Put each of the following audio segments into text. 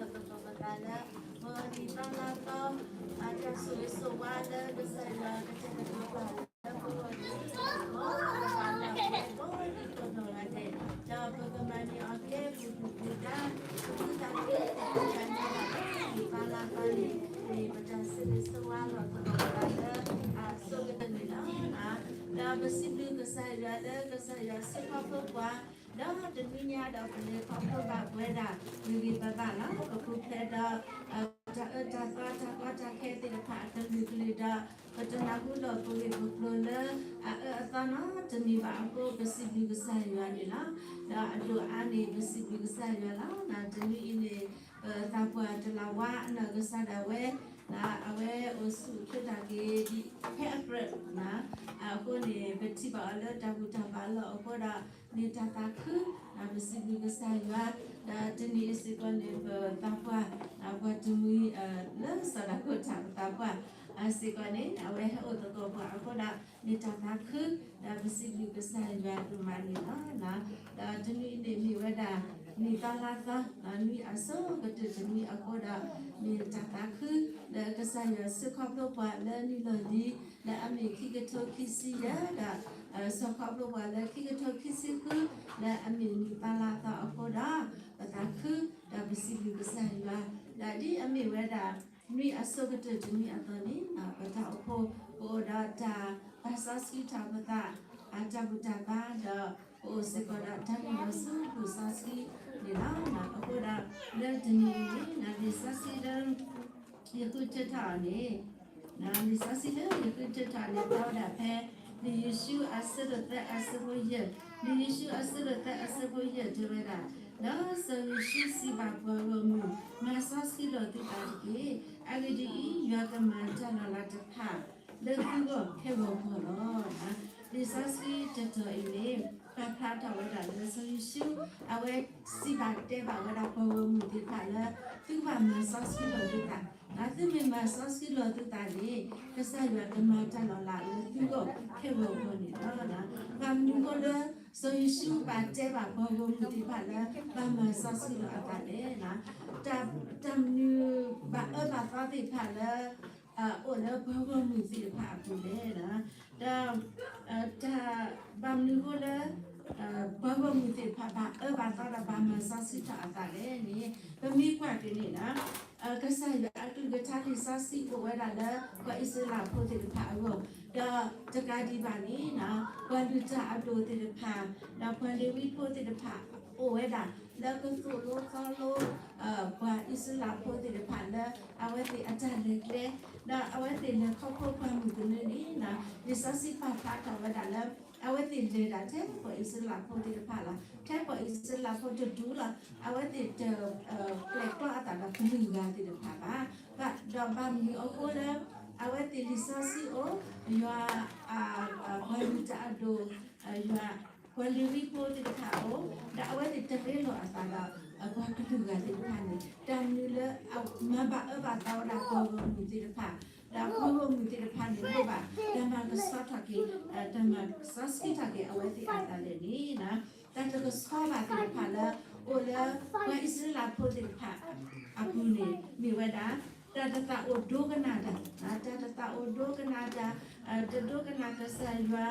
ပကပာ်ပသးလၢ ပနံၣ်သီလါသီ အတၢ်ဆိၣ်ဂ့ၤဆိၣ်ဝါလၢကစၢ်ယွၤကတဲာ်ကတီၤပှၤလၢပဂီၢ်န့ၣ် ပကပာ်လီၤပှဲၤကိးဒံကိးနီၢ်ဂၤဒဲး, ဒီးပကမၤန့ၢ်အီၤကဲပူၤဒုၣ်ပူၤဒါ ပသူၣ်ပသးခုသ့ၣ်တဖၣ်န့ၣ် နံၣ်သီလါသီန့ၣ် မ့ၢ်ပတၢ်ဆိၣ်ဂ့ၤဆိၣ်ဝါလီၤသကိးပသးလၢ အဆိကတၢၢ်န့ၣ်လီၤ. ဒီးပစံးဘျုးကစၢ်ယွၤလၢကစၢ်ယွၤစံးခီဖျိပှၤ ဒီးတနွံညါဒီးပလဲၤခီဖျိဘၣ်ပဝဲဒၣ် မ့ၢ်ဂ့ၤဘၣ်ဘၣ်လီၤ. ပပူၤဖျဲးဒီး တၢ်အၢတၢ်သီတၢ်ကီတၢ်ခဲသ့ၣ်တဖၣ်အကလုာ်ကလုာ်ဒီး ပတနၢ်ဟူလီၤပဂ့ၢ်ပကျိၤလၢအအၢအသီနီတမံၤဘၣ်အဃိ ပစံးဘျုးကစၢ်ယွၤန့ၣ်လီၤ. ဒီးအဒိၣ်အါန့ၣ် ပစံးဘျုးကစၢ်ယွၤလီၤ. တနွံအံၤန့ၣ် ပသးပှၢ်တလးဝါအနီၢ်ကစၢ်ဒၣ်ဝဲ အဝဲအိၣ်ဆူၣ်အိၣ်ချ့တၢ်က့ၤဒ်ဖဲအကြၢး အဃိန့ၣ် ပထံၣ်ဘၣ်အီၤလၢတၢ်ဘူၣ်တၢ်ဘါလီၢ်အဃိဒီး မ့ၢ်တၢ်သးခု ပစံးဘျုးကစၢ်ယွၤ, ဒီးတနံၤအံၤစ့ၢ်ကီးန့ၣ် ပသးပှၢ် ပှၤတမှံၤ လၢစီၤဒၤခိၣ်ထၣ်ပသးပှၢ် စ့ၢ်ကီးန့ၣ် အဝဲဟဲအိၣ်သကိးပှၤအဃိဒီး မ့ၢ်တၢ်သးခု ဒီးပစံးဘျုးကစၢ်ယွၤဒိၣ်မးန့ၣ်လီၤ. ဒီးတနွံအံၤန့ၣ်မ့ၢ်ဝဲဒၣ် နံၣ်သီလါသီ နွံအဆိကတၢၢ်တနွံအဃိဒီး မ့ၢ်တၢ်သးခု လၢကစၢ်ယွၤစံးခီဖျိပှၤလၢနံၣ်လီၢ်လံၤ လၢအမ့ၢ်ခံကထိခံဆံယဲၢ်ဒီး စံးခီဖျိပှၤလၢခံကထိခံဆံဃု လၢအမ့ၢ်နံၣ်သီလါသီအဃိဒီး ပသးခု ဒီးပစံးဘျုးကစၢ်ယွၤ ဒီးဒ်အမ့ၢ်ဝဲဒၣ် နွံအဆိကတၢၢ်တနွံအသိးန့ၣ် ပတၢ်အိၣ်ဖှိၣ် ပအိၣ်ဒီးတၢ်ပာ်စီဆှံထီၣ်ပသး အတၢ်ဘူၣ်တၢ်ဘါဒီး ပအိၣ်စ့ၢ်ကီးဒီးတၢ်နုာ်လီၤဆူဘူၣ်စီဆှံန့ၣ်လီၤ. အဃိဒီး လၢတနံၤအံၤန့ၣ် လံာ်စီဆှံလၢ ယဃုထၢထီၣ်အီၤန့ၣ် လံာ်စီဆှံလၢယဃုထၢထီၣ်န့ၣ် ပာ်ဝဲဒၣ်ဖဲ လံာ်ယိၤၡူအဆၢဒိၣ်သၢအဆၢဖိယဲၢ်, လံာ်ယိၤၡူအဆၢဒိၣ်သၢအဆၢဖိယဲၢ်တဲဝဲဒၣ်, ဒီးစီၤယိၤၡူစံးဘၣ်ပှၤဂီၢ်မုၢ်, မၤစီဆှံလီၤသုသးတက့ၢ်. အဂ့ၢ်ဒ်အံၤ, ယွၤကမၤတၢ်လီၤလးတဖၣ် လၢသုဂီၢ်ခဲဂီၤပီၢ်လီၤ. လံာ်စီဆှံတတီၤအံၤန့ၣ် ပာ်ဖျါထီၣ်ဝဲဒၣ်လၢစီၤယိၤၡူ အဝဲစံးဘၣ်တဲဘၣ်ဝဲဒၣ်ပှၤဂီၢ်မုၢ်သ့ၣ်တဖၣ်လၢ သုကဘၣ်မၤစီဆှံလီၤသုသး, သုမ့ၢ်မၤစီဆှံလီၤသုသးန့ၣ် ကစၢ်ယွၤကမၤတၢ်လီၤလးလၢသုဂီၢ်ခဲဂီၤပီၢ်န့ၣ်လီၤ. ဘၣ်မနုၤအဃိလၢ စီၤယိၤၡူဘၣ်တဲဘၣ်ပှၤဂီၢ်မုၢ်သ့ၣ်တဖၣ်လၢ ဘၣ်မၤစီဆှံလီၤအသးလဲၣ်. တၢ်မနုၤဘၣ်အၢဘၣ်သီသ့ၣ်တဖၣ်လၢ အိၣ်လၢပှၤဂီၢ်မုၢ်သ့ၣ်တဖၣ်အပူၤလဲၣ်. ဒီး တၢ်ဘၣ်မနုၤအဃိလၢ ပှၤဂီၢ်မုၢ်သ့ၣ်တဖၣ်ဘၣ်အၢဘၣ်သီဒီးဘၣ်မၤစီဆှံထီၣ်အသးလဲၣ်န့ၣ် ပမ့ၢ်ကွၢ်က့ၤန့ၣ် ကစၢ်ယွၤအကလုၢ်ကထါလံာ်စီဆှံအိၣ်ဝဲဒၣ်လၢပှၤအံၣ်စရ့လးဖိသ့ၣ်တဖၣ်အဂီၢ်, ဒီးတကးဒံးဘၣ်န့ၣ် ပှၤလုၢ်တၢ်အဒိၣ်သ့ၣ်တဖၣ် ဒီးပှၤလ့ၤဝံဖိသ့ၣ်တဖၣ် အိၣ်ဝဲဒၣ်လၢကသိၣ်လိသီလိ ပှၤအံၣ်စရ့လးဖိသ့ၣ်တဖၣ်လၢ အဝဲသ့ၣ်အတၢ်လဲၤကျဲ ဒီးအဝဲသ့ၣ်လဲၤခီဖျိပှၤမုၢ်ကနၢန့ၣ် လံာ်စီဆှံပာ်ဖျါထီၣ်ဝဲဒၣ်လၢ အဝဲသ့ၣ်လဲၤဒၣ်ထဲပှၤအံၣ်စရ့လးဖိသ့ၣ်တဖၣ်လီၤ. ထဲပှၤအံၣ်စရ့လးဖိတဒူၣ်လီၤ. အဝဲသ့ၣ်တ ကျဲးကျီအသးဒီးကလုာ်ဂၤသ့ၣ်တဖၣ်ဘၣ်. ဒီးဘၣ်မနုၤအဃိလၢ အဝဲသ့ၣ်လံာ်စီဆှံအိၣ် ယွၤ ပှၤလုၢ်တၢ်အဒိၣ် ယွၤ ပှၤလ့ၤဝံဖိသ့ၣ်တဖၣ်အိၣ် ဒီးအဝဲသ့ၣ်တရ့လိာ်အသးဒီး ပှၤကလုာ်ဂၤသ့ၣ်တဖၣ်န့ၣ် တၢ်မနုၤလၢ မၤဘၣ်အၢဘၣ်သီဝဲဒၣ်ပှၤဂီၢ်မုၢ်သ့ၣ်တဖၣ် ဒီးပှၤဂီၢ်မုၢ်သ့ၣ်တဖၣ်န့ၣ် လိၣ်ဘၣ် တၢ်မၤကဆှီထီၣ်က့ၤ တၢ်မၤကဆှီဆှံထီၣ်က့ၤအဝဲသ့ၣ်အသးလဲၣ်န့ၣ် တၢ်တကဆှီဘၣ်သ့ၣ်တဖၣ်လၢ အိၣ်လၢ ပှၤအံၣ်စရ့လးဖိသ့ၣ်တဖၣ် အပူၤန့ၣ် မ့ၢ်ဝဲဒၣ် တၢ်တသးအိၣ်ဒိကနၣ်တၢ်, တၢ်တသးအိၣ်ဒိကနၣ်တၢ်, တဒိကနၣ်ကစၢ်ယွၤ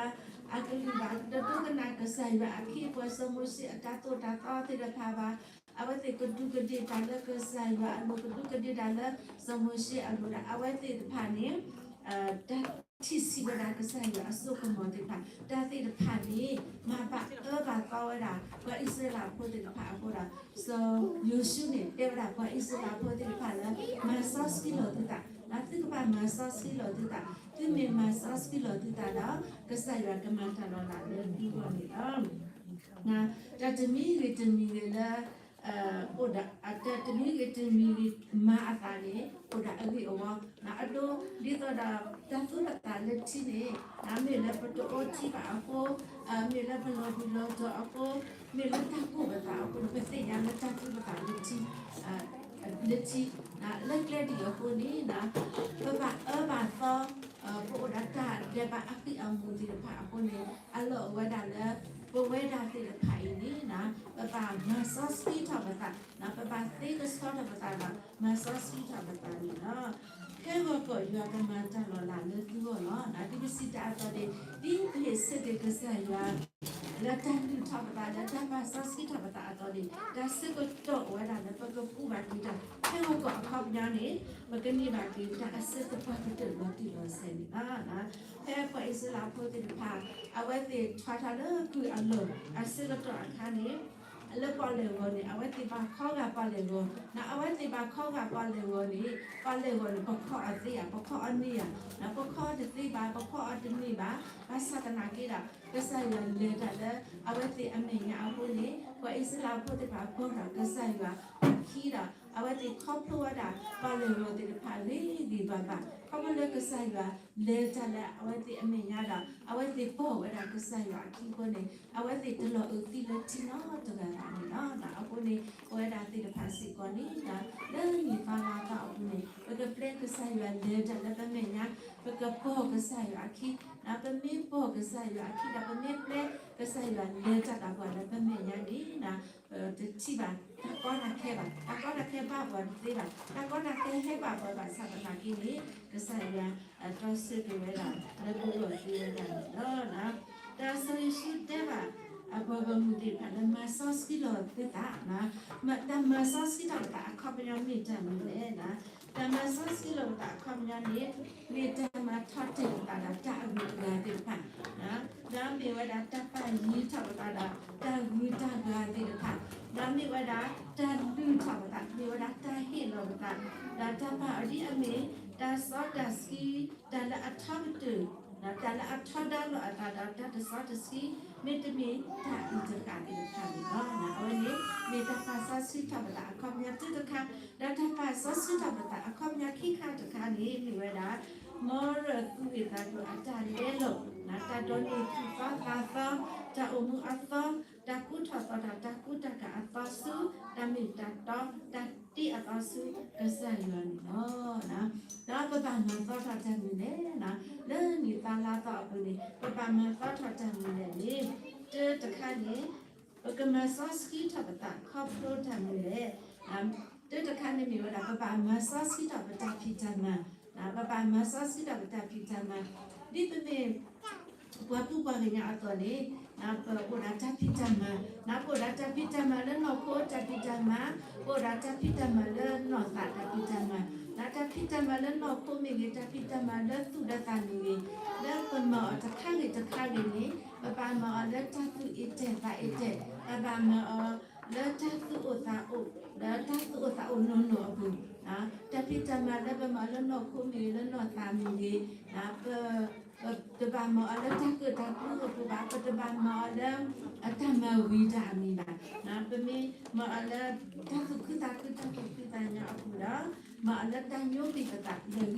အကလုၢ်ဘၣ်, တဒိကနၣ်ကစၢ်ယွၤအခ့အပှၤစီၤမိၤၡ့အတၢ်သိၣ်တၢ်သီသ့ၣ်တဖၣ်ဘၣ်. အဝဲသ့ၣ်ကဒူးကဒ့ၣ်တၢ်လၢကစၢ်ယွၤအလိၤ ကဒူးကဒ့ၣ်တၢ်လၢစီၤမိၤၡ့အလိၤဒီး အဝဲသ့ၣ်တဖၣ်န့ၣ် တၢ်ထံၣ်ဆံးဝဲဒၣ်ကစၢ်ယွၤအစိကမီၤသ့ၣ်တဖၣ် တၢ်သ့ၣ်တဖၣ်န့ၣ် မၤဘၣ်အၢဘၣ်သီဝဲဒၣ် ပှၤအံၣ်စရ့လးဖိသ့ၣ်တဖၣ်အဃိဒီး စီၤယိၤၡူန့ၣ် တဲဝဲဒၣ်ပှၤအံၣ်စရ့လးဖိသ့ၣ်တဖၣ်လၢ မၤစီဆှံလီၤသုသး, ဒီးသုကဘၣ်မၤစီဆှံလီၤသုသး, သုမ့ၢ်မၤစီဆှံလီၤသုသးဒီး ကစၢ်ယွၤကမၤတၢ်လီၤလးလၢသုဂီၢ်န့ၣ်လီၤ. တၢ်တမံၤဂ့ၤတမံၤဂ့ၤလၢ အိၣ်ဒီး တၢ်တမံၤဂ့ၤတမံၤဂ့ၤမၤအသးန့ၣ် အိၣ်ဒီးအဂ့ၢ်အဝီ, အဒိ ဒ်သိးဒီး တၢ်သူၣ်ပသးလၢထံန့ၣ် မ့ၢ်လၢပတအိၣ်ထံဘၣ်အဃိ, မ့ၢ်လၢပလီၤဘှံးလီၤတီၤအဃိ, မ့ၢ်လၢတၢ်ကိၢ်ပသးအဃိန့ၣ် ပသ့ၣ်ညါလၢတၢ်သူၣ်ပသးလၢထံ လၢထံ, လၢကျဲဒ်အံၤအဃိန့ၣ် ပဘၣ်အၢဘၣ်သီ, ပအိၣ်ဒီးတၢ်ဒဲးဘးအဃံအမူးသ့ၣ်တဖၣ်အဃိန့ၣ် အလီၢ်အိၣ်ဝဲဒၣ်လၢ ပဝဲဒၣ်သ့ၣ်တဖၣ်အံၤန့ၣ် ပဘၣ် ပဘၣ်မၤစီဆှံထီၣ်ပသး, ပဘၣ်သ့ကဆှီထီၣ်ပသးဒီး မၤစီဆှံထီၣ်ပသးန့ၣ်လီၤ. ခဲဂီၤကီးယွၤကမၤတၢ်လီၤလးလၢသုဂီၢ်လီၤ. ဒ်ပစံးတၢ်အသိးန့ၣ် ဒ်ပဟ့ၣ်ဆၢက့ၤကစၢ်ယွၤ လၢတၢ်လုၢ်ထီၣ်ပသး လၢတၢ်မၤစီဆှံထီၣ်ပသးအသိးန့ၣ် တၢ်ဆၢကတီၢ်အိၣ်ဝဲဒၣ်လၢပကကူးဘၣ်က့ၤတၢ် ခဲဂီၤကီးအခီပညီန့ၣ် ပကန့ၢ်ဘၣ်က့ၤတၢ်အဆၢသပှၢ်ကတၢၢ်လီၤတံၢ်လီၤဆဲးန့ၣ်လီၤ. ဖဲပှၤအံၣ်စရ့လးဖိသ့ၣ်တဖၣ် အဝဲသ့ၣ်ထီၣ်ထီၣ်လၢကုၢ်အလီၢ်အဆၢကတီၢ်အခါန့ၣ် လၢပီၣ်လဲၣ်ဂီၤန့ၣ် အဝဲသ့ၣ်ဘၣ်ခီဂာ်ပီၣ်လဲၣ်ဂီၤ, ဒီးအဝဲသ့ၣ်ဘၣ်ခီဂာ်ပီၣ်လဲၣ်ဂီၤန့ၣ် ပီၣ်လဲၣ်ဂီၤန့ၣ် ပခီအီၤသ့ဧါ, ပခီအီၤန့ၢ်ဧါ, ဒီးပခီအီၤတသ့ဘၣ်, ပခီအီၤတန့ၢ်ဘၣ်, ဘၣ်ဆၣ်သနာ်က့ဒီး ကစၢ်ယွၤလဲၤတၢ်လၢအဝဲသ့ၣ်အမဲာ်ညါအဃိန့ၣ် ပှၤအံၣ်စရ့လးဖိသ့ၣ်တဖၣ်ဘီထီၣ်ကစၢ်ယွၤအခံဒီး အဝဲသ့ၣ်ခီဖျိဝဲဒၣ်ပီၣ်လဲၣ်ဂီၤသ့ၣ်တဖၣ်ဂ့ၤဂ့ၤဘၣ်ဘၣ်, ခီဖျိလၢကစၢ်ယွၤလဲၤတၢ်လၢအဝဲသ့ၣ်အမဲာ်ညါဒီး အဝဲသ့ၣ်ဘီၣ်ဝဲဒၣ်ကစၢ်ယွၤအခံအဃိန့ၣ် အဝဲသ့ၣ်တလီၤအုးသံလၢထံနီတဂၤဘၣ်န့ၣ်လီၤ. အဃိန့ၣ် ပဝဲဒၣ်သ့ၣ်တဖၣ်စ့ၢ်ကီးန့ၣ် လၢနံၣ်သီလါသီအပူၤန့ၣ် ပကပျဲကစၢ်ယွၤလဲၤတၢ်လၢပမဲာ်ညါ, ပကဘီၣ်ကစၢ်ယွၤအခံ, ဒီးပမ့ၢ်ဘီၣ်ကစၢ်ယွၤအခံဒီး ပမ့ၢ်ပျဲကစၢ်ယွၤလဲၤတၢ်ဒီးပှၤလၢပမဲာ်ညါန့ၣ် ပတထံၣ်ဘၣ်တၢ်ကီတၢ်ခဲဘၣ်, တၢ်ကီတၢ်ခဲဘၣ်ပှၤတသ့ဘၣ်, တၢ်ကီတၢ်ခဲဟဲဘၣ်ပှၤဘၣ်ဆၣ်သနာ်က့န့ၣ် ကစၢ်ယွၤတီဆၢက့ၤဝဲဒၣ် လၢပဂီၢ်သ့ဝဲဒၣ်န့ၣ်လီၤ. တၢ်စီၤယိၤၡူတဲဘၣ် အပှၤဂီၢ်မုၢ်သ့ၣ်တဖၣ်လၢ မၤစီဆှံလီၤသုသး, တၢ်မၤစီဆှံထီၣ်ပသးအခီပညီမ့ၢ်တၢ်မနုၤလဲၣ်. တၢ်မၤစီဆှံလီၤပသးအခီပညီန့ၣ် မ့ၢ်တၢ်မၤထီၣ်တဲာ်ပသးဒီးတၢ်အဂုၤအဂၤသ့ၣ်တဖၣ်, ဒီးမ့ၢ်ဝဲဒၣ်တၢ်ပာ်ယံၤထီၣ်ပသးဒီးတၢ်ဂုၤတၢ်ဂၤသ့ၣ်တဖၣ်, ဒီးမ့ၢ်ဝဲဒၣ်တၢ်လုၢ်ထီၣ်ပသး, မ့ၢ်ဝဲဒၣ်တၢ်ဟ့ၣ်လီၤပသး, ဒီးတၢ်ပာ်အီၤဒ်အမ့ၢ် တၢ်စီတၢ်ဆှံ, တၢ်လၢအထီကတၢၢ်, တၢ်လၢအထီဒါလိာ်အသးဒီးတၢ်တစီတဆှံ, မ့တမ့ၢ်တၢ်အုၣ်တဃာ်သ့ၣ်တဖၣ်န့ၣ်လီၤ. အဝဲန့ၣ် မ့ၢ်တၢ်ပာ်စီဆှံထီၣ်ပသးအခီပညီတခါ, ဒီးတၢ်ပာ်စီဆှံထီၣ်ပသးအခီပညီခံခါတခါန့ၣ် မ့ၢ်ဝဲဒၣ် မ်ရသူၣ်ဂ့ၢ်သးကျိၤအတၢ်လဲလိာ်, တၢ်ဒိးန့ၢ်သူၣ်သီသးသီ, တၢ်အိၣ်မူအသီ, တၢ်ကူထီၣ်သီထီၣ်, တၢ်ကူတၢ်ကၤအသီဆူ တၢ်မ့ၢ်တၢ်တီ, တၢ်တ့အသီဆူကစၢ်ယွၤန့ၣ်လီၤ. ဒီးပဘၣ်မၤသီထီၣ်တၢ်မနုၤလဲၣ်, လၢနံၣ်သီလါသီအပူၤန့ၣ် ပဘၣ်မၤသီထီၣ်တၢ်မနုၤလဲၣ်န့ၣ် တၢတခါန့ၣ် ပကမၤစီဆှံထီၣ်ပသးခီဖျိတၢ်မနုၤလဲၣ်. တၢတခါန့ၣ်မ့ၢ်ဝဲဒၣ် ပဘၣ်မၤစီဆှံထီၣ်ပတၢ်ဖံးတၢ်မၤ, ပဘၣ်မၤစီဆှံထီၣ်ပတၢ်ဖံးတၢ်မၤ, ဒ်ပမ့ၢ် ပှၤပူၤပှၤကညီအသိးန့ၣ် ပအိၣ်ဒီးတၢ်ဖံးတၢ်မၤ, ပအိၣ်ဒီးတၢ်ဖံးတၢ်မၤလၢနီၢ်ခိတၢ်ဖံးတၢ်မၤ, ပအိၣ်ဒီးတၢ်ဖံးတၢ်မၤလၢနီၢ်သးတၢ်ဖံးတၢ်မၤ, ဒီးတၢ်ဖံးတၢ်မၤလၢနီၢ်ခိမ့ၢ်ဂ့ၤ, တၢ်ဖံးတၢ်မၤလၢသူၣ်လၢသးမ့ၢ်ဂ့ၤ, လၢပမၤအီၤတခါဂ့ၤတခါဂ့ၤန့ၣ် ပဘၣ်မၤအီၤလၢတၢ်သူၣ်အ့ၣ်တဲာ်သးအ့ၣ်တဲာ်, ပဘၣ်မၤအီၤလၢတၢ်သူၣ်အိၣ်သးအိၣ်, လၢတၢ်သူၣ်အိၣ်သးအိၣ်နီၢ်နီၢ်အပူၤ, တၢ်ဖံးတၢ်မၤလၢပမၤအီၤလၢနီၢ်ခိမ့ၢ်ဂ့ၤ, လၢနီၢ်သးမ့ၢ်ဂ့ၤ, ပ ပတဘၣ်မၤအီၤလၢတၢ်ကၢၣ်တၢ်ကျူအပူၤဘၣ်, ပတဘၣ်မၤအီၤလၢ အတၢ်မၤဝံၤတၢ်အမံၤဘၣ်. ပမ့ၢ်မၤအီၤလၢတၢ်သူၣ်ခုသးခု တၢ်သူၣ်ဖှံသးညီအပူၤဒီး မၤအီၤလၢတၢ်ညိကွံာ်ပသးလၢာ်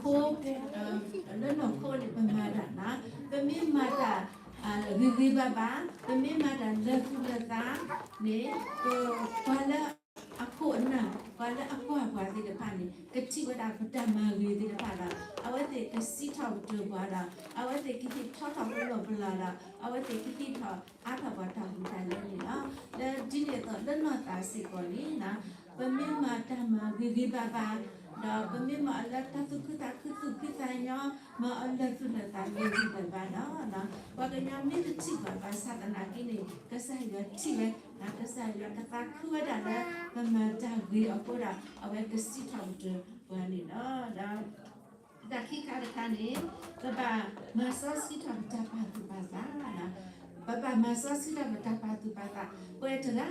ဂံၢ်လၢာ်ဘါဒီး ပကဒိးန့ၢ်ဘၣ် တၢ်ဆိၣ်ဂ့ၤလၢအဟဲလၢကစၢ်ယွၤလီၤ. ပမၤတၢ်လၢနီၢ်ခိ, လၢနီၢ်ခိန့ၣ် ပမၤတၢ်, ပမ့ၢ်မၤတၢ် ဂ့ၤဂ့ၤဘၣ်ဘၣ်, ပမ့ၢ်မၤတၢ်လၢာ်သူၣ်လၢာ်သးန့ၣ် ပှၤလၢအခိၣ်အနၢ်, ပှၤလၢအကွၢ်ပှၤသ့ၣ်တဖၣ်န့ၣ် ကထံၣ်ဝဲဒၣ်ပတၢ်မၤဂ့ၤသ့ၣ်တဖၣ်ဒီး အဝဲသ့ၣ်ကစံးထီၣ်ပတြၢၤပှၤဒီး အဝဲသ့ၣ်ကဟ့ၣ်ထီၣ်ထီၣ်ပလီၢ်ပလၤဒီး အဝဲသ့ၣ်ကဟ့ၣ်ထီၣ်အါထီၣ်ပှၤတၢ်ဟူးတၢ်ဂဲၤန့ၣ်လီၤ. လၢဒ်န့ၣ်အသိး လၢနီၢ်သးစ့ၢ်ကီးန့ၣ် ပမ့ၢ်မၤတၢ်မၤဂ့ၤဂ့ၤဘၣ်ဘၣ် ဒီးပမ့ၢ်မၤအီၤလၢတၢ်သူၣ်ခုသးခု သူၣ်ဖှံသးညီ, မၤအီၤလၢာ်သူၣ်လၢာ်သးလၢာ်ဂံၢ်လၢာ်ဘါဒီး ပှၤကညီမ့ၢ်တထံၣ်ဘၣ်ဘၣ်ဆၣ်သနာ်က့န့ၣ် ကစၢ်ယွၤထံၣ်ဝဲ, ကစၢ်ယွၤကသးခုဝဲဒၣ်လၢ ပမၤတၢ်ဂ့ၤအဃိဒီး အဝဲကစံးထီၣ်ပတြၢၤပှၤန့ၣ်လီၤ. ဒီး တၢ်ခံခါတခါန့ၣ် ပဘၣ်မၤစီဆှံထီၣ်ပတၢ်ပာ်သူၣ်ပာ်သး, ပဘၣ်မၤစီဆှံထီၣ်ပတၢ်ပာ်သူၣ်ပာ်သး, ပဝဲတဂၤ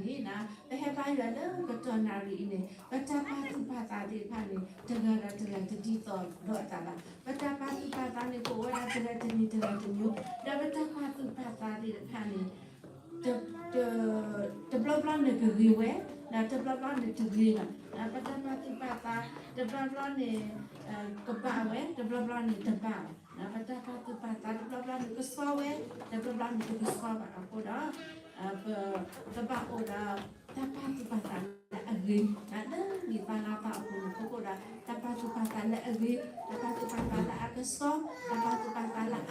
ဒီးတဂၤန့ၣ် ပဟဲဘါယွၤလၢကတီၢ်နၣ်ရံၣ်အံၤန့ၣ် ပတၢ်ပာ်သူၣ်ပာ်သးသ့ၣ်တဖၣ်န့ၣ် တဂၤဒီးတဂၤတဒ်သိးလိာ်အသးဘၣ်. ပတၢ်ပာ်သူၣ်ပာ်သးန့ၣ် ကအိၣ်ဝဲဒၣ်တဂၤတမံၤတဂၤတမံၤ, ဒီးပတၢ်ပာ်သူၣ်ပာ်သးသ့ၣ်တဖၣ်န့ၣ် တဘျီဘျီန့ၣ်ကဂ့ၤဝဲ, ဒီးတဘျီဘျီန့ၣ်တဂ့ၤဘၣ်. ပတၢ်ပာ်သူၣ်ပာ်သး တဘျီဘျီန့ၣ် ကဘၣ်ဝဲ, တဘျီဘျီန့ၣ်တဘၣ်ဘၣ်. ပတၢ်ပာ်သူၣ်ပာ်သး တဘျီဘျီန့ၣ်ကဆှီဝဲ, တဘျီဘျီန့ၣ်တကဆှီဘၣ်အဃိဒီး ပကဘၣ်အိၣ်ဒီးတၢ်ပာ်သူၣ်ပာ်သးလၢအဂ့ၤ, လၢနံၣ်သီလါသီအပူၤန့ၣ် ပကအိၣ်ဒီးတၢ်ပာ်သူၣ်ပာ်သးလၢအဂ့ၤ, တၢ်ပာ်သူၣ်ပာ်သးလၢအကဆှီ, တၢ်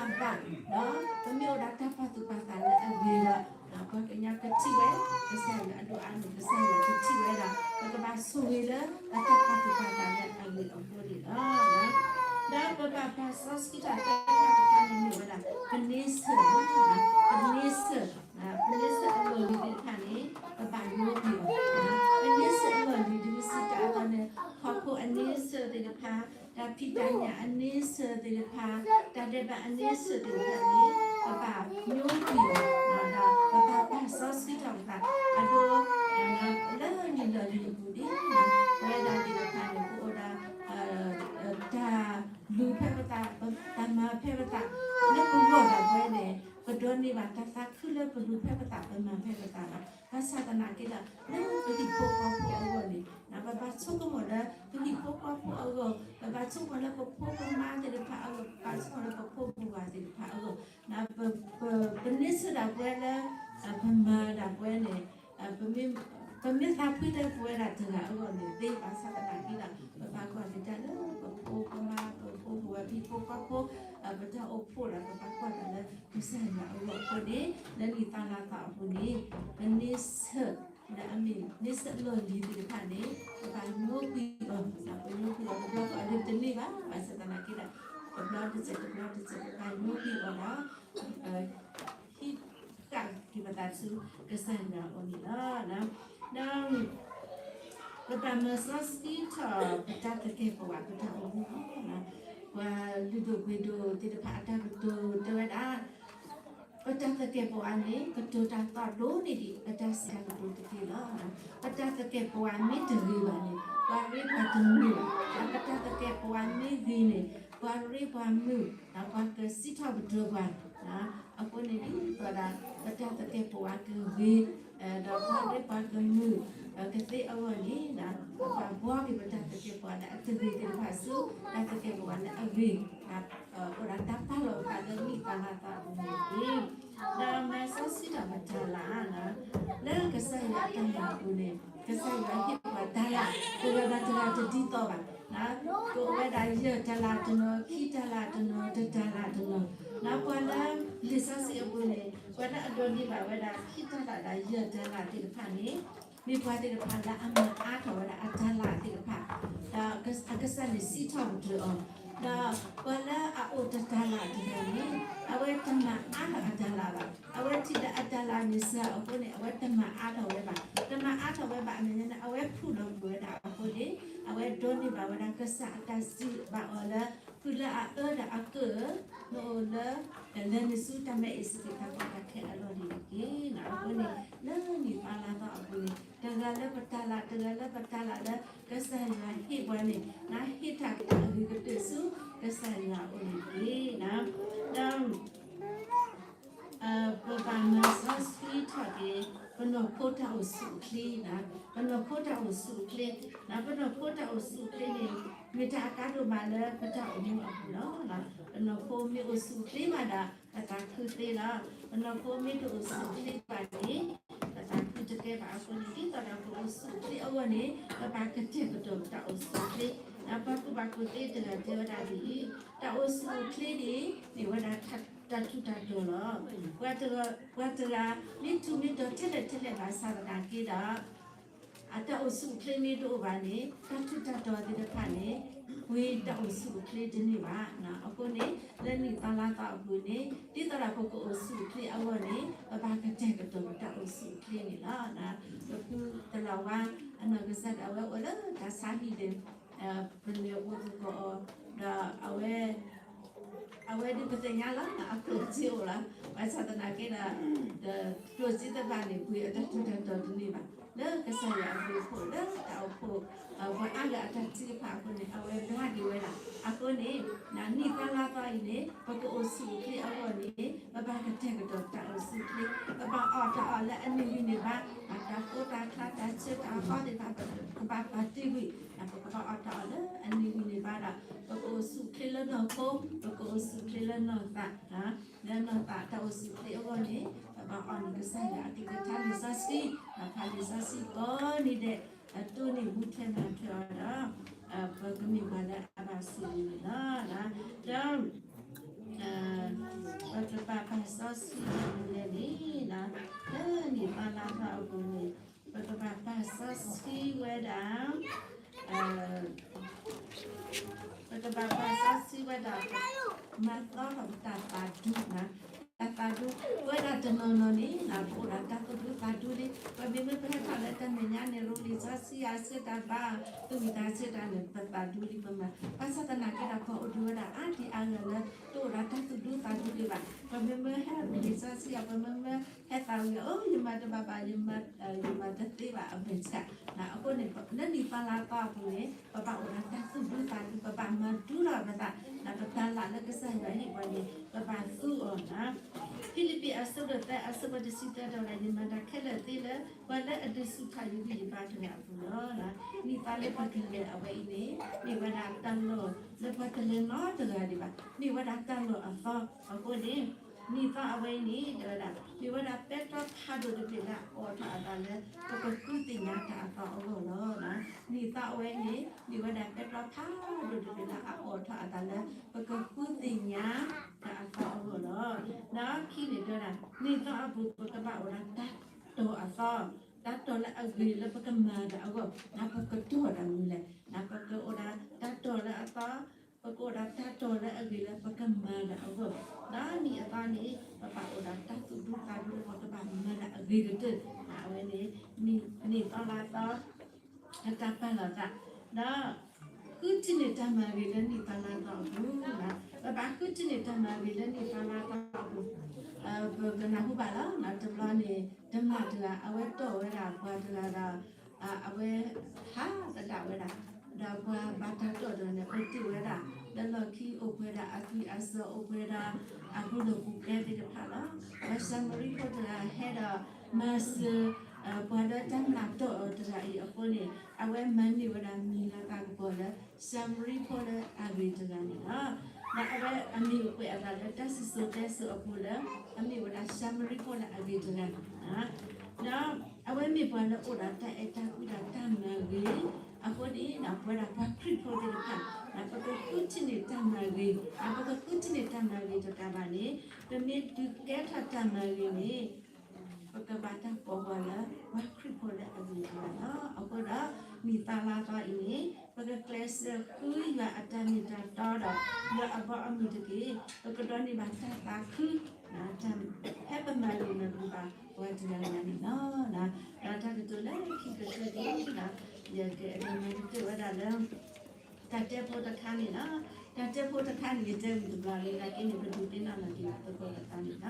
တၢ်ဘၣ်, ဒီးပမ့ၢ်အိၣ်ဒီးတၢ်ပာ်သူၣ်ပာ်သးလၢအဂ့ၤဒီး ပှၤကညီကထံၣ်ဝဲ ကစၢ်ယွၤအဒိၣ်အါန့ၣ် ကစၢ်ယွၤကထံၣ်ဝဲဒၣ် ပကဘၣ်ဆိၣ်ဂ့ၤလၢပတၢ်ပာ်သူၣ်ပာ်သးလၢအဂ့ၤအဃိန့ၣ်လီၤ. ဒီးပဘၣ်ပာ်စီဆှံထီၣ်တၢ်တခါတခါန့ၣ်မ့ၢ်ဝဲဒၣ် ပန့ဆၢၣ်, ပန့ဆၢၣ်, ပန့ဆၢၣ်အလီၢ်လံၤသ့ၣ်တဖၣ်န့ၣ် ပဘၣ်ညိကွံာ်အီၤ, ပန့ဆၢၣ်အလီၢ်လံၤ ဒ်ပစံးတၢ်အသိးန့ၣ် ဟီၣ်ခိၣ်အန့ဆၢၣ်သ့ၣ်တဖၣ်, တၢ်ဖံးတၢ်ညၣ်အန့ဆၢၣ်သ့ၣ်တဖၣ်, တၢ်ဒဲးဘးအန့ဆၢၣ်သ့ၣ်တဖၣ်န့ၣ် ပဘၣ်ညိကွံာ်အီၤ, ဒီးပဘၣ်ပာ်စီဆှံထီၣ်ပသး, အဒိ လၢနံၣ်လီၢ်လံၤအပူၤန့ၣ် ပဝဲဒၣ်သ့ၣ်တဖၣ်န့ၣ် ပအိၣ်ဒီး တၢ်လူၤဖဲပသး, တၢ်မၤဖဲပသး, လၢပဂီၢ်ဒၣ်ပဝဲန့ၣ် ပဒိးန့ၢ်ဘၣ်တၢ်သးခုလၢပလူၤဖဲပသး ပမၤဖဲပသးလီၤ. ဘၣ်ဆၣ်သနာ်က့ဒီး လၢပဟံၣ်ဖိဃီဖိအဂီၢ်န့ၣ် ပဘၣ်ဆိကမိၣ်လၢပဟံၣ်ဖိဃီဖိအဂီၢ်, ပဘၣ်ဆိကမိၣ်လၢပဖိပမါသ့ၣ်တဖၣ်အဂီၢ်, ပဘၣ်ဆိကမိၣ်လၢပဖိပဝၤသ့ၣ်တဖၣ်အဂီၢ်, ပန့ဆၢၣ်ဒၣ်ပဝဲလၢ ပမၤဒၣ်ပဝဲန့ၣ် ပမ့ၢ်သးဖှံလၢပဝဲဒၣ်တဂၤအဂီၢ်န့ၣ်သ့, ဘၣ်ဆၣ်သနာ်က့ဒီး ပဘၣ်ကွၢ်ကဒါလၢပဖိပမါ ပဖိပဝၤ ပဟံၣ်ဖိဃီဖိ ပတၢ်အိၣ်ဖှိၣ်ဒီး ပဘၣ်ကွၢ်ကဒါလၢကစၢ်ယွၤအဂီၢ်အဃိန့ၣ် လၢနံၣ်သီလါသီအပူၤန့ၣ် ပန့ဆၢၣ် လၢအမ့ၢ်န့ဆၢၣ်အလီၢ်လံၤသ့ၣ်တဖၣ်န့ၣ် ပဘၣ်ညိကွံာ်အီၤ, ပညိကွံာ်အီၤ တဘျီဃီအဒိတန့ၢ်ဘၣ်, ဘၣ်ဆၣ်သနာ်က့ဒီး တဘျီတစဲး တဘျီတစဲး ပဘၣ်ညိကွံာ်အီၤဒီး ဟံးဃာ်က့ၤပသးဆူကစၢ်ယွၤအအိၣ်န့ၣ်လီၤ. ဒီး ပဘၣ်မၤစီဆှံထီၣ်ပတၢ်သကဲာ်ပဝး ပတၢ်အိၣ်မူအဂီၢ်, ပှၤလုၢ်ဒိၣ်ပှ့ၤဒိၣ်သ့ၣ်တဖၣ်အတၢ်ကတိၤတဲဝဲဒၣ် ပတၢ်သကဲာ်ပဝးန့ၣ် ကတိၤတၢ်သီၣ်ဒိၣ်န့ၢ်ဒံးပတၢ်စံးတၢ်ကတိၤတက့ၢ်လီၤ. ပတၢ်သကဲာ်ပဝးမ့ၢ်တဂ့ၤဘၣ်န့ၣ် ပှၤရ့ပှၤတမုာ်, ဒီးပတၢ်သကဲာ်ပဝးမ့ၢ်ဂ့ၤန့ၣ် ပှၤရ့ပှၤမုာ်, ဒီးပှၤကစံးထီၣ်ပတြၢၤပှၤ အဃိန့ၣ်ဒ်သိးဒီး ပတၢ်သကဲာ်ပဝးကဂ့ၤ, ဒီးပှၤရ့ပှၤကမုာ် ကသ့အဂီၢ်န့ၣ် ပဘၣ်ဘှီက့ၤပတၢ်သကဲာ်ပဝးလၢအတဂ့ၤသ့ၣ်တဖၣ်ဆူ တၢ်သကဲာ်ပဝးလၢအဂ့ၤ, အိၣ်ဒီးတၢ်ပာ်လီၤပသးလၢနံၣ်သီလါသီအပူၤန့ၣ်တက့ၢ်. ဒီးမၤစီဆှံထီၣ်ပတၢ်လၤ လၢကစၢ်ယွၤအတၢ်မၤအပူၤန့ၣ် ကစၢ်ယွၤဟ့ၣ်ပှၤတၢ်လၤ တဂၤဒီးတဂၤတဒ်သိးဘၣ်, ကအိၣ်ဝဲဒၣ်ယဲၢ်တၢ်လၤတနီၤ ခံတၢ်လၤတနီၤ တတၢ်လၤတနီၤ, ဒီးပှၤလၢလံာ်စီဆှံအပူၤန့ၣ် ပှၤလၢအဒိးန့ၢ်ဘၣ်ဝဲဒၣ် ခံတၢ်လၤဒီးယဲၢ်တၢ်လၤသ့ၣ်တဖၣ်န့ၣ် မ့ၢ်ပှၤသ့ၣ်တဖၣ်လၢအမၤအါထီၣ်ဝဲဒၣ်အတၢ်လၤသ့ၣ်တဖၣ်, ဒီးအကစၢ်န့ၣ်စံးထီၣ်ပတြၢၤအီၤ, ဒီးပှၤလၢအအိၣ်တတၢ်လၤတဂၤန့ၣ် အဝဲတမၤအါထီၣ်အတၢ်လၤဘၣ်, အဝဲထံၣ်လၢအတၢ်လၤန့ၣ်စှၤအဃိန့ၣ် အဝဲတမၤအါထီၣ်ဝဲဘၣ်, တမၤအါထီၣ်ဝဲဘၣ်အမဲာ်ညါန့ၣ် အဝဲဖုၣ်လီၤကွံာ်ဝဲဒၣ်အဃိန့ၣ် အဝဲဒိးန့ၢ်ဘၣ်ဝဲဒၣ်ကစၢ်အတၢ်စံးဘၣ်အီၤလၢ ဖုလၢအအၢဒီးအကၢၣ်ဧၢ, နအိၣ်လၢ လဲၤနုာ်ဆူတၢ်မဲအ့ၣ်စတ့းတၢ်ကီတၢ်ခဲအလီၢ်န့ၣ်တက့ၢ်. အဃိန့ၣ် လၢနံၣ်သီလါသီအပူၤန့ၣ် တဂၤလၢပတၢ်လၤ တဂၤလၢပတၢ်လၤလၢ ကစၢ်ယွၤဟ့ၣ်ပှၤန့ၣ် နဟ့ၣ်တၢ်ကတၢၢ်အဂ့ၤကတၢၢ်ဆူ ကစၢ်ယွၤအအိၣ်န့ၣ်တက့ၢ်. ဒီး ပဘၣ်မၤစီဆှံထီၣ်က့ၤ ပနီၢ်ခိတၢ်အိၣ်ဆူၣ်အိၣ်ချ့, ပနီၢ်ခိတၢ်အိၣ်ဆူၣ်အိၣ်ချ့, ပနီၢ်ခိတၢ်အိၣ်ဆူၣ်အိၣ်ချ့န့ၣ် မ့ၢ်တၢ်အကါဒိၣ်မးလၢပတၢ်အိၣ်မူအပူၤလီၤ. ပနီၢ်ခိမ့ၢ်အိၣ်ဆူၣ်အိၣ်ချ့မးဒီး ပသးခုသ့လီၤ. ပနီၢ်ခိမ့ၢ်တအိၣ်ဆူၣ်အိၣ်ချ့ဘၣ်န့ၣ် ပသးခုတကဲဘၣ်အဃိန့ၣ် ဒ်သိးဒီးပအိၣ်ဆူၣ်အိၣ်ချ့အဂီၢ်န့ၣ် ပဘၣ်ကတဲာ်ကတီၤပတၢ်အိၣ်ဆူၣ်အိၣ်ချ့, ပှၤကူၣ်ဘၣ်ကူၣ်သ့တဂၤတဲဝဲဒၣ်ဒ်အံၤ, တၢ်အိၣ်ဆူၣ်အိၣ်ချ့န့ၣ် မ့ၢ်ဝဲဒၣ်တၢ်ထူးတၢ်တီၤလီၤ. ပှၤတဂၤ ပှၤတဂၤမ့ၢ်ထူးမ့ၢ်တီၤထဲလဲၣ်ထဲလဲၣ်ဘၣ်ဆၣ်သနာ်က့ဒီး အတၢ်အိၣ်ဆူၣ်အိၣ်ချ့မ့ၢ်တအိၣ်ဘၣ်န့ၣ် တၢ်ထူးတၢ်တီၤသ့ၣ်တဖၣ်န့ၣ် ပှ့ၤတၢ်အိၣ်ဆူၣ်အိၣ်ချ့တန့ၢ်ဘၣ်. အဃိန့ၣ် လၢနံၣ်သီလါသီအပူၤန့ၣ် ဒ်သိးဒီးပကအိၣ်ဆူၣ်အိၣ်ချ့အဂီၢ်န့ၣ် ပဘၣ်ကတဲာ်ကတီၤပတၢ်အိၣ်ဆူၣ်အိၣ်ချ့န့ၣ်လီၤ. ပဖုသလၣ်ဝါ အနီၢ်ကစၢ်ဒၣ်ဝဲအိၣ်လၢတၢ်ဆါဟံၣ်ဒီး ပလဲၤအိၣ်သကိးအီၤ ဒီးအဝဲ အဝဲဒ်ပသ့ၣ်ညါလီၤ အကျိၣ်စ့အိၣ်လီၤ. ဘၣ်ဆၣ်သနာ်က့ဒီး ကျိၣ်စ့သ့ၣ်တဖၣ်န့ၣ် ပှ့ၤအတၢ်ထူးတၢ်တီၤတန့ၢ်ဘၣ်. လၢကစၢ်ယွၤအဘျုးအဖှိၣ် လၢတၢ်အိၣ်ဖှိၣ် ပှၤအါဂၤအတၢ်ထုကဖၣ်အဃိန့ၣ် အဝဲဘျါက့ၤဝဲဒၣ်. အဃိန့ၣ် နံၣ်သီလါသီအံၤန့ၣ် ပကအိၣ်ဆူၣ်အိၣ်ချ့အဂီၢ်န့ၣ် ပဘၣ်ကတဲာ်ကတီၤပတၢ်အိၣ်ဆူၣ်အိၣ်ချ့, ပဘၣ်အီၣ်တၢ်အီၣ်လၢအန့ၢ်ဂံၢ်န့ၢ်ဘါ, တၢ်ဖိတၢ်ချါ တၢ်ဆၢတၢ်ကီသ့ၣ်တဖၣ် ပကဘၣ်ပာ်တ့ၢ်ကွံာ်, ပကဘၣ်အီၣ်တၢ်အီၣ်လၢအန့ၢ်ဂံၢ်န့ၢ်ဘါဒီး ပကအိၣ်ဆူၣ်အိၣ်ချ့လၢနီၢ်ခိ, ပကအိၣ်ဆူၣ်အိၣ်ချ့လၢနီၢ်သး, လၢနီၢ်သးတၢ်အိၣ်ဆူၣ်အိၣ်ချ့အဂီၢ်န့ၣ် ပဘၣ်အီၣ်န့ၢ်ကစၢ်ယွၤအကလုၢ်ကထါလံာ်စီဆှံ, ဖးလံာ်စီဆှံကိးနံၤဒဲး, တိၢ်န့ၢ်မူထွဲမၤထွဲအီၤဒီး ပကမ့ၢ်ပှၤလၢအဘၣ်ဆိၣ်ဂ့ၤန့ၣ်လီၤ. ဒီး ပကဘၣ်ပာ်စီဆှံဒ်လဲၣ်န့ၣ်, လၢနံၣ်သီလါသီအပူၤန့ၣ်, ပကဘၣ်ပာ်စီဆှံဝဲဒၣ်, ပကဘၣ်ပာ်စီဆှံဝဲဒၣ်, မၤသီထီၣ်ပတၢ်သးဒူ, တၢ်သးဒူ, ပဝဲဒၣ်တနီၤနီၤန့ၣ် ပအိၣ်ဒီးတၢ်သူၣ်ဒူသးဒူလံ, ပမ့မ့ၢ်ပဟဲထီၣ်လၢတၢ်မဲာ်ညါန့ၣ် ရူလံာ်စီဆှံအဆၢတၢ်ဘါ, သူၣ်ဝံၣ်သးဆၢတၢ်န့ၣ် ပသးဒူလံပမၤ, ဘၣ်ဆၣ်သနာ်က့ဒီး ပှၤအိၣ်ဒံးဝဲဒၣ်အါဒံးအါဂၤလၢ တအိၣ်ဒီးတၢ်သူၣ်ဒူသးဒူဒံးဘၣ်, ပမ့မ့ၢ်ဟဲရူလံာ်စီဆှံအ ပမ့မ့ၢ်ဟဲသးဝံၣ်အီၤ ယမၤတဘၣ်ဘၣ်, ယမၤတသ့ဘၣ်အမဲာ်ဆှး, အဃိန့ၣ် လၢနံၣ်သီလါသီအပူၤန့ၣ် ပဘၣ်အိၣ်ဒီးတၢ်သူၣ်ဒူသးဒူ, ပဘၣ်မၤဒူထီၣ်ပသး, ဒီးပတၢ်လၢ်လၢကစၢ်ယွၤဟ့ၣ်ပှၤန့ၣ် ပဘၣ်သူအီၤန့ၣ်, ဖံလံးပံးအဆၢဒိၣ်သၢအဆၢဖိတဆံတၢတဲဝဲဒၣ်, ယမၤတၢ်ခဲလၢာ်သ့လၢ ပှၤလၢအဒုးဆူၣ်ထီၣ်ယဂံၢ်ယဘါတဂၤအပူၤလီၤ. နံၣ်သီလၢပကလဲၤအဝဲအံၤန့ၣ် မ့ၢ်ဝဲဒၣ်တၢ်လီၢ်လၢပှၤတလဲၤနီတဂၤဒံးဘၣ်, မ့ၢ်ဝဲဒၣ်တၢ်လီၢ်အသီအဃိန့ၣ်, နံၣ်သီအဝဲအံၤန့ၣ် တဲဝဲဒၣ် မ့ၢ်ဝဲဒၣ်ပဲတြီဖးဒိၣ်တဘ့ၣ်လၢအအိးထီၣ်အသးလၢ ပကဃုသ့ၣ်ညါတၢ်အသီအဂီၢ်လီၤ. နံၣ်သီအဝဲအံၤန့ၣ် မ့ၢ်ဝဲဒၣ်ပဲတြီဖးဒိၣ်တဘ့ၣ်လၢအအိးထီၣ်အသးလၢ ပကဃုသ့ၣ်ညါတၢ်အသီအဂီၢ်လီၤ. ဒီးခံန့ၣ်တဲဝဲဒၣ် နံၣ်သီအပူၤ ပကဘၣ်အိၣ်ဒီးတၢ်တီၢ်အသီ, တၢ်တီၢ်လၢအဂ့ၤလၢပကမၤတၢ်အဂီၢ်, ဒီးပကတီၢ်တၢ်မနုၤလဲၣ်, ဒီးပကအိၣ်ဒီးတၢ်တီၢ်လၢအသီ, ပကအိၣ်ဒီးတၢ်တီၢ်လၢအဂ့ၤလၢပကမၤတၢ်အဂီၢ်, ဒီးနံၣ်အသီန့ၣ် ပဘၣ်အိၣ်ဒီးတၢ်သူၣ်ဒူသးဒူလၢပကဘၣ်မၤတၢ်အဂ့ၤကတၢၢ်, အဝဲန့ၣ် နံၣ်သီလါသီ အတၢ်ပာ်လီၤသး, ဒီး ဃုထံၣ်န့ၢ်တၢ်မၤဂ့ၤလၢနံၣ်သီလါသီအပူၤ, ပဘၣ်ဃုထံၣ်န့ၢ်တၢ်မၤဂ့ၤလၢနံၣ်သီလါသီအပူၤ, ပကနၢ်ဟူဘၣ်လီၤ, တဘျီန့ၣ် တမျၢ်တဂၤအဝဲတီၢ်ဝဲဒၣ်ပှၤတဂၤဒီး အဝဲဟးသဒၣ်ဝဲဒၣ်, ဒီးပှၤဘၣ်တၢ်တီၢ်တဂၤန့ၣ် အိၣ်တ့ၢ်ဝဲဒၣ် လၢလီၢ်ခံ အိၣ်ပှဲၤဒၣ်အသွံၣ်အစီၤ အိၣ်ပှဲၤဒၣ် အပူၤလီၢ်ပူၤကျဲသ့ၣ်တဖၣ်လီၤ. ပှၤၡၤမရံဖိတဂၤဟဲဒီး မၤစၢၤ ပှၤလၢတၢ်မျၢ်တီၢ်အီၤတဂၤအံၤအဃိန့ၣ် အဝဲမၤန့ၢ်ဝဲဒၣ်မံၤလီၤသးကပီၤလၢ ၡၤမရံဖိလၢအဂ့ၤတဂၤန့ၣ်လီၤ. ဒီးအဝဲအမံၤအိၣ်ကွဲးအသးလၢတၢ်စံၣ်စိၤတဲစိၤအပူၤလၢ အမ့ၢ်ဝဲဒၣ်ၡၤမရံဖိလၢအဂ့ၤတဂၤန့ၣ်လီၤ. ဒီးအဝဲမ့ၢ်ပှၤလၢအိၣ်ဒီးတၢ်အဲၣ်တၢ်ကွံဒီးတၢ်မၤဂ့ၤ, အဃိန့ၣ် ပဝဲဒၣ်ပှၤခရံာ်ဖိသ့ၣ်တဖၣ် ပကဃုထံၣ်န့ၢ်တၢ်မၤဂ့ၤ, ပကဃုထံၣ်န့ၢ်တၢ်မၤဂ့ၤတကးဘၣ်န့ၣ် ပမ့ၢ်ဒုးကဲထီၣ်တၢ်မၤဂ့ၤန့ၣ် ပကဘၣ်တၢ်ကိးပှၤလၢ ပှၤခရံာ်ဖိလၢအဂ့ၤတဂၤလီၤ. အဃိဒီး နံၣ်သီလါသီအံၤန့ၣ် ပကကျဲးစၢးဃုယွၤအတၢ်မ့ၢ်တၢ်တီဒီး ယွၤအဘီအမုၢ်တက့ၢ်. ပကဒိးန့ၢ်ဘၣ်တၢ်သးခု ဟဲပမၤလိာ်နၢ်ပၢၢ်ဘၣ်ပှၤတဂၤဂၤန့ၣ်လီၤ. ဒီးတၢ်ကတိၤလၢခံကတၢၢ်န့ၣ် ယကအဲၣ်ဒိးမၤကတၢၢ်ဝဲဒၣ်လၢ တၢ်တဲဖိတခါန့ၣ်လီၤ. တၢ်တဲဖိတခါန့ၣ် ယတဲဝံၤတဘျီလံ နာ်က့န့ၣ် ပဒုးသ့ၣ်နီၣ်လီၤက့ၤသကိးတခါန့ၣ်လီၤ.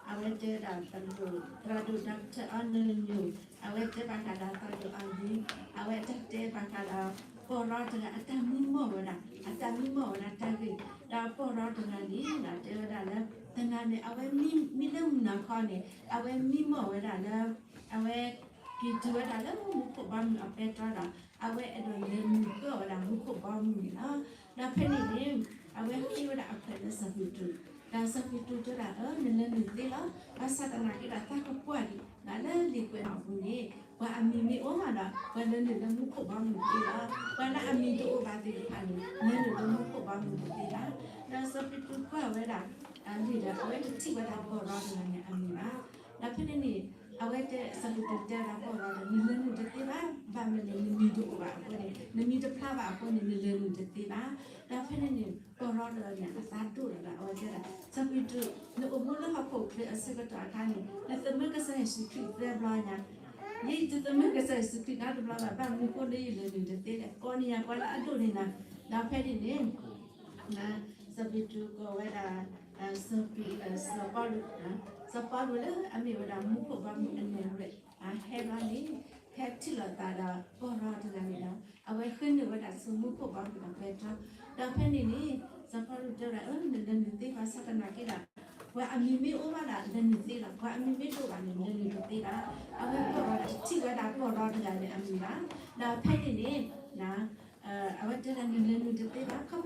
အဝဲတဲဒၣ် သရၣ်ဒိၣ် Doctor အီနၢမၠိၣ် အဝဲတဲဘၣ်ဃးဒီးသရၣ်ဒိၣ်အီနၢမၠိၣ် အဝဲတၢ်တဲဘၣ်ဃးဒီး ပီၢ်ရီတဂၤအတၢ်မံမီၢ်ဝဲဒၣ် အတၢ်မံမီၢ်ဝဲဒၣ်တၢ်ဂ့ၢ် ဒီးပီၢ်ရီတဂၤန့ၣ် တဲဝဲဒၣ်လၢ တနၤန့ၣ် အဝဲမံလၢမုၢ်နၤခီန့ၣ် အဝဲမံမီၢ်ဝဲဒၣ်လၢ အဝဲ က့ၤတုၤဝဲဒၣ်လၢမူခိၣ်ဘီမုၢ်အပဲတြီဒီး အဝဲအဲၣ်ဒိးလဲၤနုာ်ကၢၣ်ဝဲဒၣ်မူခိၣ်ဘီမုၢ်န့ၣ်လီၤ. ဒီးဖဲန့ၣ်န့ၣ် အဝဲဃ့ဝဲဒၣ်အခွဲးလၢစီၤပ့းတရူး, ဒီးစီၤပ့းတရူးတဲဒၣ် အၢ နလဲၤနုာ်သ့လီၤ. ဘၣ်ဆၣ်သနာ်က့ဒီး သးကကွၢ်ဒံး ဒီးလၢလံာ်ကွဲးအပူၤန့ၣ် ပှၤအမံၤမ့ၢ်အိၣ်မးဒီး ပှၤလဲၤနုာ်လၢမူခိၣ်ဘီမုၢ်သ့လီၤ. ပှၤလၢအမံၤတအိၣ်ဘၣ်သ့ၣ်တဖၣ်န့ၣ် လဲၤနုာ်လၢမူခိၣ်ဘီမုၢ်တသ့ဘၣ်. ဒီးစီၤပ့းတရူးကွၢ်ဝဲဒၣ် အလံာ်ဒီး အဝဲတထံၣ်ဝဲဒၣ်ပီၢ်ရီတဂၤန့ၣ်အမံၤဘၣ်. ဒီးဖဲန့ၣ်န့ၣ် အဝဲတဲ စီၤပ့းတရူးတဲဝဲဒၣ်ပီၢ်ရီဒီး နလဲၤနုာ်တသ့ဘၣ်, ဘၣ်မနုၤလဲၣ် နမံၤတအိၣ်ဘၣ်အဃိန့ၣ် နမံၤတဖျါဘၣ်အဃိန့ၣ် နလဲၤနုာ်တသ့ဘၣ်. ဒီးဖဲန့ၣ်န့ၣ် ပီၢ်ရီတဂၤန့ၣ် အသးဒိၣ်လီၤဒီး အဝဲတဲဒၣ် စီၤပ့းတရူး နအိၣ်မူလၢဟီၣ်ခိၣ်ချၢအဆၢကတီၢ်အခါန့ၣ် နသမၢကစၢ်ယ့ၣ်ၡူးခရံာ်သၢဘျီညါ, ယဲယတသမၢကစၢ်ယ့ၣ်ၡူးခရံာ်နီတဘျီဘၣ်, ဘၣ်မနုၤအဃိလၢယလဲၤနုာ်တသ့လဲၣ်, ကိးန့ၢ်ယၤပှၤလၢအဒိၣ်န့ၢ်နၤ. ဒီးဖဲန့ၣ်န့ၣ် စီၤပ့းတရူးကိးဝဲဒၣ် စီၤပ့း စီၤပီလူး စီၤပီလူးလၢအမ့ၢ်ဝဲဒၣ်မူခိၣ်ဘီမုၢ်အနဲၣ်ရွဲၣ် ဟဲဘျီန့ၣ် ဟဲထံၣ်လိာ်သးဒီးပီၢ်ရီတဂၤန့ၣ်ဒီး အဝဲဃ့နုာ်ဝဲဒၣ်ဆူမူခိၣ်ဘီမုၢ်အပဲတြီ. ဒီးဖဲန့ၣ်န့ၣ် စီၤပီလူးတဲဝဲဒၣ် အၢ နလဲၤနုာ်သ့ဘၣ်ဆၣ်သနာ်က့ဒီး ပှၤအမံၤမ့ၢ်အိၣ်ဘၣ်ဒီး လဲၤနုာ်သ့လီၤ. ပှၤအမံၤမ့ၢ်တအိၣ်ဘၣ်န့ၣ် လဲၤနုာ်တသ့ဘၣ်. အဝဲပီၢ်ရီတထံၣ်ဝဲဒၣ်ပီၢ်ရီတဂၤန့ၣ်အမံၤဘၣ်. ဒီးဖဲန့ၣ်န့ၣ် အဝဲတဲဒၣ်နလဲၤနုာ်တသ့ဘၣ် ခီဖျိလၢနမံၤ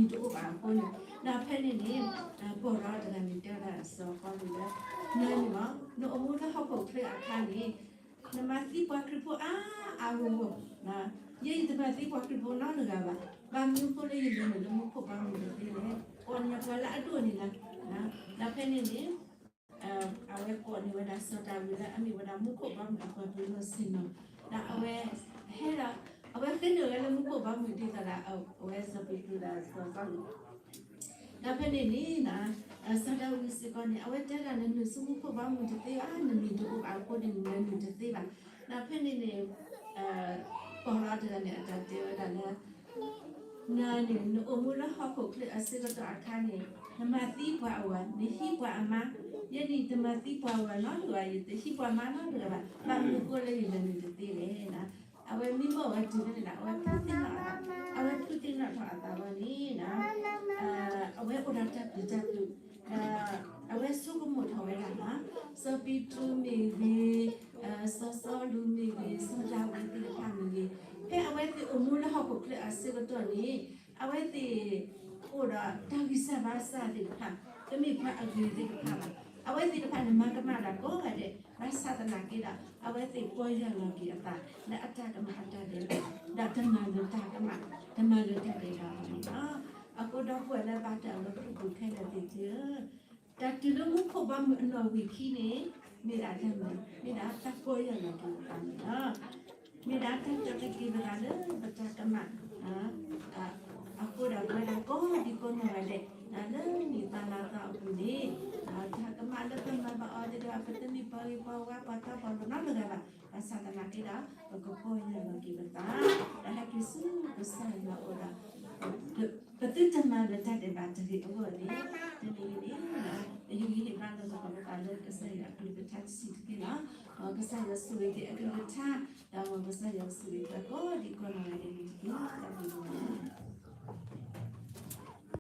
တအိၣ်ဘၣ်အဃိန့ၣ်. ဒီးဖဲန့ၣ်န့ၣ် ပီၢ်ရီတဂၤန့ၣ်တဲဝဲဒၣ်စီၤပီလူးလၢ နၢၤန့ၣ်လီၤ နအိၣ်မူလၢဟီၣ်ခိၣ်ချၢအခါန့ၣ် နမၤသံပှၤခရံာ်ဖိအါအါဂီၢ်ဂီၢ်, ယဲယတမၤသံပှၤခရံာ်ဖိနီတဂၤဘၣ်. ဘၣ်မနုၤအဃိလၢယလဲၤနုာ်လၢမူခိၣ်ဘီမုၢ်တသ့လဲၣ်, ကိးန့ၢ်ယၤပှၤလၢအဒိၣ်န့ၢ်နၤ. ဒီးဖဲန့ၣ်န့ၣ် န့ၢ်ဝဲဒၣ်စီၤဒၤဝံးလၢအမ့ၢ်ဝဲဒၣ်မူခိၣ်ဘီမုၢ်အပှၤပၢၤလီၢ်ဆ့ၣ်နီၤ, ဒီးအဝဲဟဲဒီး အဝဲဃ့န့ၢ်ဝဲလၢမူခိၣ်ဘီမုၢ်ဒ်သိးဒီး အဝဲစီၤပ့းတရူးဒီးစီၤပီလူး ဒီးဖဲန့ၣ်န့ၣ် စီၤဒၤဝံးစ့ၢ်ကီးန့ၣ် အဝဲတဲဒၣ် နနုာ်ဆူမူခိၣ်ဘီမုၢ်တသ့ဘၣ်, နမံၤတအိၣ်ဘၣ်အဃိန့ၣ် နနုာ်တသ့ဘၣ်. ဒီးဖဲန့ၣ်န့ၣ် ပီၢ်လီၤတဂၤန့ၣ် အတၢ်တဲဝဲဒၣ်လၢ နၤန့ၣ် နအိၣ်မူလၢဟီၣ်ခိၣ်ချၢအဆၢကတီၢ်အခါန့ၣ် နမၤသံပှၤအဂီၢ် နဟံးပှၤအမါ, ယဲန့ၣ်တမၤသံပှၤအဂီၢ်နီတဂၤဘၣ်, ယတဟံးပှၤမါနီတဂၤဘၣ်, ဘၣ်မနုၤအဃိလၢယလဲၤနုာ်တသ့လဲၣ်. အဝဲမံမီၢ်ဝဲတုၤဖဲန့ၣ်ဒီး အဝဲဖုသ့ၣ်နီၣ်အသး, အဝဲဖုသ့ၣ်နီၣ်ထီၣ်အသးလီၤန့ၣ် အဝဲအိၣ်ဒီးတၢ်ပျံၤတၢ်ဖုး, ဒီးအဝဲဆိကမိၣ်ထီၣ်ဝဲဒၣ်လၢ စီၤပ့းတရူးမ့ၢ်ဂ့ၤ, စီၤစီလူးမ့ၢ်ဂ့ၤ, စီၤဒၤဝံးသ့ၣ်တဖၣ်မ့ၢ်ဂ့ၤ, ဖဲအဝဲသ့ၣ်အိၣ်မူလၢဟီၣ်ခိၣ်ချၢအဆၢကတီၢ်န့ၣ် အဝဲသ့ၣ်အိၣ်ဒီးတၢ်ဂံၢ်စၢ်ဘါစၢ်သ့ၣ်တဖၣ်, တမ့ၢ်ပှၤအဂ့ၤသ့ၣ်တဖၣ်ဘၣ်. အဝဲသ့ၣ်တဖၣ်န့ၣ်မၤကမၣ်တၢ်ကိးဂၤဒဲး, ဘၣ်ဆၣ်သနာ်က့ဒီး အဝဲသ့ၣ်ပီၢ်ယၢ်လီၤက့ၤအသး လၢအတၢ်ကမၣ်အတၢ်ဒဲးဘး, ဒီးတမၤလၢၤတၢ်ကမၣ်, တမၤလၢၤတၢ်ဒဲးဘးဘၣ်န့ၣ်လီၤ. အဃိဒီပုၢ်ဝဲၢ်လၢဘၣ်တၢ်အိၣ်လၢပူၤခဲလၢာ်သ့ၣ်သုဧၢ, တၢ်တုၤလၢမူခိၣ်ဘီမုၢ်အနီၣ်ဝံာ်ခံန့ၣ် မ့ၢ်ဒၣ်တၢ်မနုၤ, မ့ၢ်ဒၣ်တၢ်ပီၢ်ယၢ်လီၤက့ၤအသးန့ၣ်လီၤ. မ့ၢ်ဒၣ်တၢ်ကီတက့ၤပသးလၢပတၢ်ကမၣ် အဃိဒီးပဝဲဒၣ်ကိးဒံကိးနီၢ်ဂၤဒဲး လၢနံၣ်သီလါသီအပူၤန့ၣ် တၢ်ကမၣ်လၢပမၤဘၣ်အီၤသ့ၣ်တဖၣ် ပတမ့ၢ်ပှၤဂ့ၤပှၤဝါပှၤတီပှၤလိၤနီတဂၤဘၣ်, ဘၣ်ဆၣ်သနာ်က့ဒီး ပကပီၢ်ယၢ်လီၤက့ၤပသး ဒီးဟဲက့ၤဆူကစၢ်ယွၤအအိၣ်ဒီး ပသုတမၤလၢၤတၢ်ဒဲးဘးတဂ့ၤအဂီၢ်န့ၣ် တနံၤအံၤန့ၣ် ပဟ့ၣ်ဂံၢ်ဟ့ၣ်ဘါလိာ်သကိးပသးလၢကစၢ်ယွၤအကလုၢ်ကထါတဆံးတက့ၢ်လီၤ. ကစၢ်ယွၤဆိၣ်ဂ့ၤက့ၤအကလုၢ်ကထါ ဒီးမ်ကစၢ်ယွၤဆိၣ်ဂ့ၤပှၤကိးဒံကိးနီၢ်ဂၤဒဲးန့ၣ်တက့ၢ်. တၢ်ဘျုး